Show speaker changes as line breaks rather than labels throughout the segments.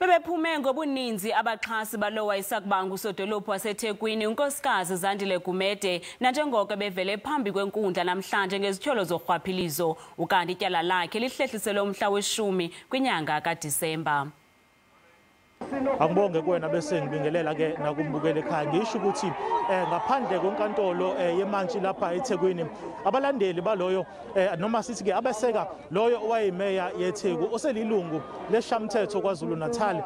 Bebephume ngobuninzi abaxhasi balowa isakuba ngusodolophu waseThekwini uNkosikazi Zandile Gumede nanjengoko bevele phambi kwenkundla namhlanje ngezityholo zorhwaphilizo, ukanti ityala lakhe lihlehliselwe umhla we-10 kwinyanga kaDisemba.
Angibonge kuwena bese ngibingelela ke nakumbukele ekhaya. Ngisho ukuthi ngaphandle kwenkantolo yemantshi lapha eThekwini, abalandeli baloyo noma sithi ke abeseka loyo owayemeya yeTheku oselilungu leshamthetho KwaZulu Natal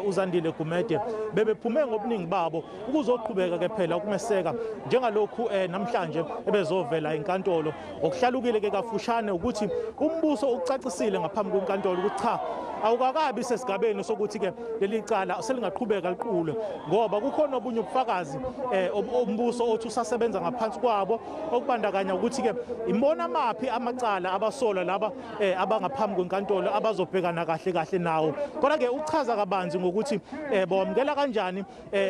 uZandile Gumede bebephume ngobuningi babo ukuzoqhubeka ke phela ukumeseka njengalokhu namhlanje ebezovela inkantolo. Okuhlalukile ke kafushane ukuthi umbuso ucacisile ngaphambi kwenkantolo ukuthi cha, awukakabi sesigabeni sokuthi ke leli cala selingaqhubeka liqulwe, ngoba kukhona obunye ubufakazi umbuso othi usasebenza ngaphansi kwabo, okubandakanya ukuthi ke imbona maphi amacala abasolwa laba abangaphambi kwenkantolo abazobhekana kahle kahle nawo. Kodwa ke uchaza kabanzi ngokuthi bawamukela kanjani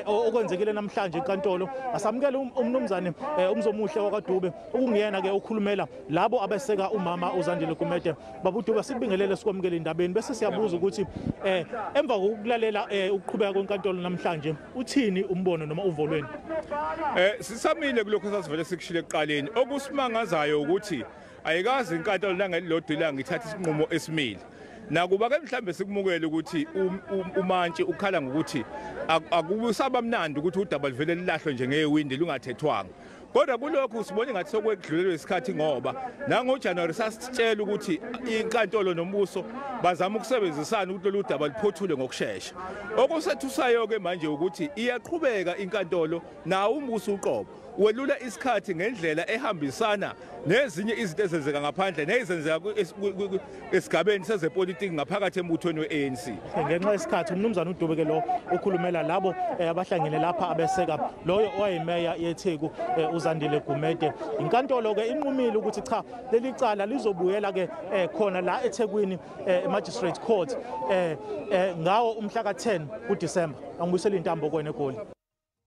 okwenzekile namhlanje enkantolo. Asamukele umnumzane uMzomuhle wakwaDube, okungiyena ke okhulumela labo abeseka umama uZandile Gumede. Baba uDube, sikubingelele, sikwamukele indabeni, bese siyabuza ukuthi emva kokulalela ukuqhubeka kwenkantolo namhlanje, uthini umbono noma uvo lwenu?
Sisamile kulokho sasivele sikushile ekuqaleni. Okusimangazayo ukuthi ayikazi inkantolo nangelilodwa ilanga ithatha isinqumo esimile. Nakuba ke mhlambe sikumukele ukuthi umantshi ukhala ngokuthi akusaba mnandi ukuthi udaba livele lilahlwe nje ngewindi lungathethwanga. Kodwa kulokhu sibone ngathi sokwedlulelwe isikhathi, ngoba nangoJanuary sasitshela ukuthi inkantolo nombuso bazama ukusebenzisana ukuthi lolu daba liphothule ngokushesha. Okusethusayo ke manje ukuthi iyaqhubeka inkantolo, nawo umbuso uqobo welula isikhathi ngendlela ehambisana nezinye izinto ezenzeka ngaphandle nezenzeka esigabeni sezepolitiki ngaphakathi embuthweni we-ANC.
Ngenxa yesikhathi, umnumzana uDube ke lo ukhulumela labo abahlangene lapha abeseka loyo owayimeya yeTheku uZandile Gumede. Inkantolo ke inqumile ukuthi cha, leli cala lizobuyela ke khona la eThekwini Magistrate Court ngawo umhla ka-10 kuDisemba. Angibuyisela intambo kwena eGoli.